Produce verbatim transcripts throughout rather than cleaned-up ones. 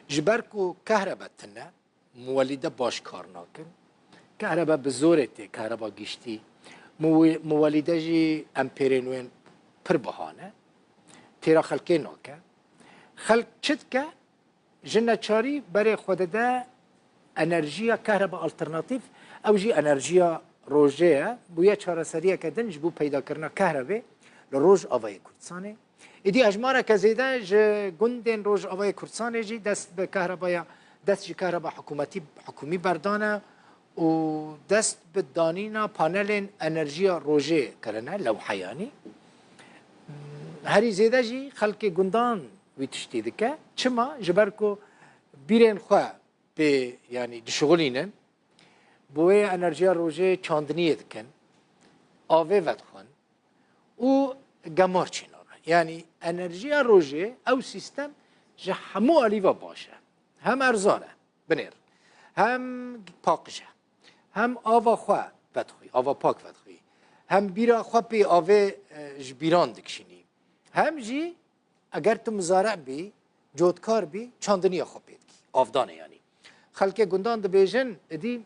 Ji ber ku kehrebe tune, muwelîde baş kar nakin. Kehrebe bi zorê tê, kehreba giştî. Muwi-, muwelîde jî empêrên wên pir biha ne. Têra xelkê nake. Xelk çi dike? Ji neçarî berê xwe dide enerjiya kehreba alternatîf, ew jî enerjiya rojê ye. Bûye çareseriyeke din ji bo peydakirina kehrebê li Rojavayê Kurdistanê. Êdî hejmareke zêde ji gundên Rojavayê Kurdistanê jî dest bi kehrebaya, dest ji kehreba hikûmetî, hikûmî berdane û dest bi danîna panelên enerjiya rojê kirine, lewheyanî. Herî zêde jî xelkê gundan wî tiştî dike. Çima? Ji ber ku bîrên xwe pê, yanî dişixulînin, bi wê enerjiya rojê çandiniyê dikin, avê vedixwin û gemar çênabe. Yanî enerjiya rojê, ew sîstem ji hemû alî ve baş e. Hem erzan e, binêr. Hem paqij e. Hem ava xwe vedixwî, ava pak vedixwî. Hem bîra xwe pê avê, e, ji bîran dikişînî. Hem jî eger tu mizare bî, cotkar bî, çandiniya xwe pê dikî. Avdane yanî. Xelkê gundan dibêjin, êdî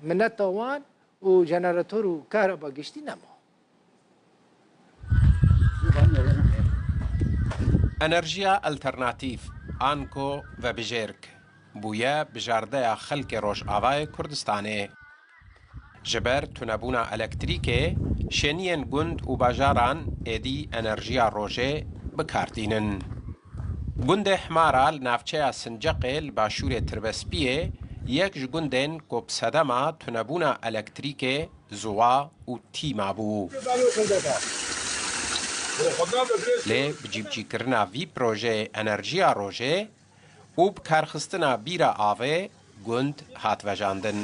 mineta wan û jenerator û kehreba giştî nema. Enerjiya alternatîf, anko vebijêrk, bûye bijardeya xelkê Rojavayê Kurdistanê. Ji ber tunebûna elektrîkê, şêniyên gund û bajaran êdî enerjiya rojê bi kar tînin. Gundê Himara li navçeya Sinceqê li başûrê Tirbespiyê yek ji gundên ku bi sedema tunebûna elektrîkê ziwa û tî mabû. Lê bi cîbicîkirina vî projeyê enerjiya rojê û bi karxistina bîra avê gund hat vejandin.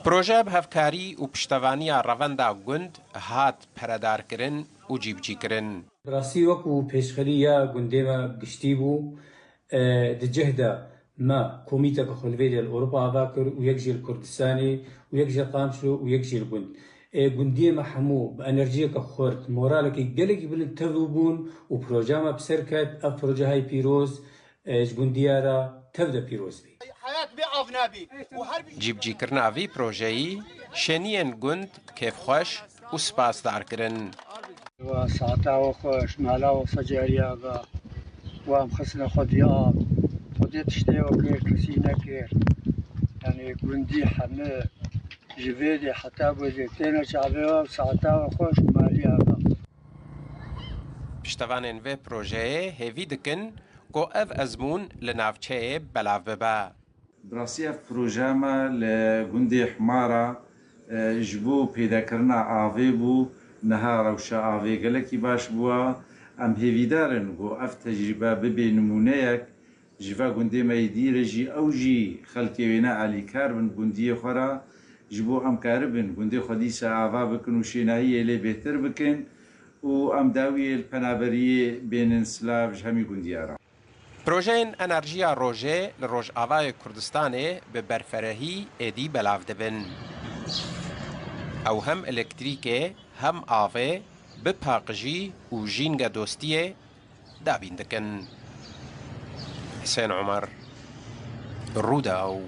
Proje bi hevkarî û piştevaniya revenda gund hat peredarkirin û cîbicîkirin. Bi rastî wekû pêşxerî ya gundê me giştî bû. E, di cih de me komîteke xwe li vê derê li Ewropa ava kir û yek jî li Kurdistanê û yek jî li Qamişlo û yek jî li gund. E, gundiyê me hemû bi enerjiyeke xurt, moralekî gelekî bilind tevlî bûn û projeya me bi ser ket. Ev projehayî pîroz, e, ji gundiya re tev de pîroz bî. Cîbicîkirina vî projeyî şêniyên gund kêfxweş û spasdar kirin. Wa saeta we xweş, mala we xweş cariya be. Wa em xistine xwedî av. Xwedê tiştê we kir, kesî nekir. Yanî gundî heme ji vê dê heta wê dê têne çavê we, saeta we xweş û malî ava. Piştevanên vê projeyê hêvî dikin ku ev ezmûn li navçeyê belav bibe. Bi rastî ev projeya me li gundê Himara, e, ji bo pêdakirina avê bû, niha rewşa avê gelekî baş bûye. Em hêvîdar in ku ev tecrîbe bibe nimûneyek ji va gundê me yê dî re jî, ew jî xelkê wêne alîkar bin gundiyê xwe re, ji bo em karibin gundê xwe dîsa ava bikin û şênahiyê lê bêhtir bikin û em dawiyê li penaberiyê bênin silav ji hemî gundiyaran. Projeyên enerjiya rojê li Rojavayê Kurdistanê bi berferehî êdî belav dibin. Ew hem elektrîkê, hem avê bi paqijî û jînge dostiyê dabîn dikin. Hisên Omer, Rûdaw.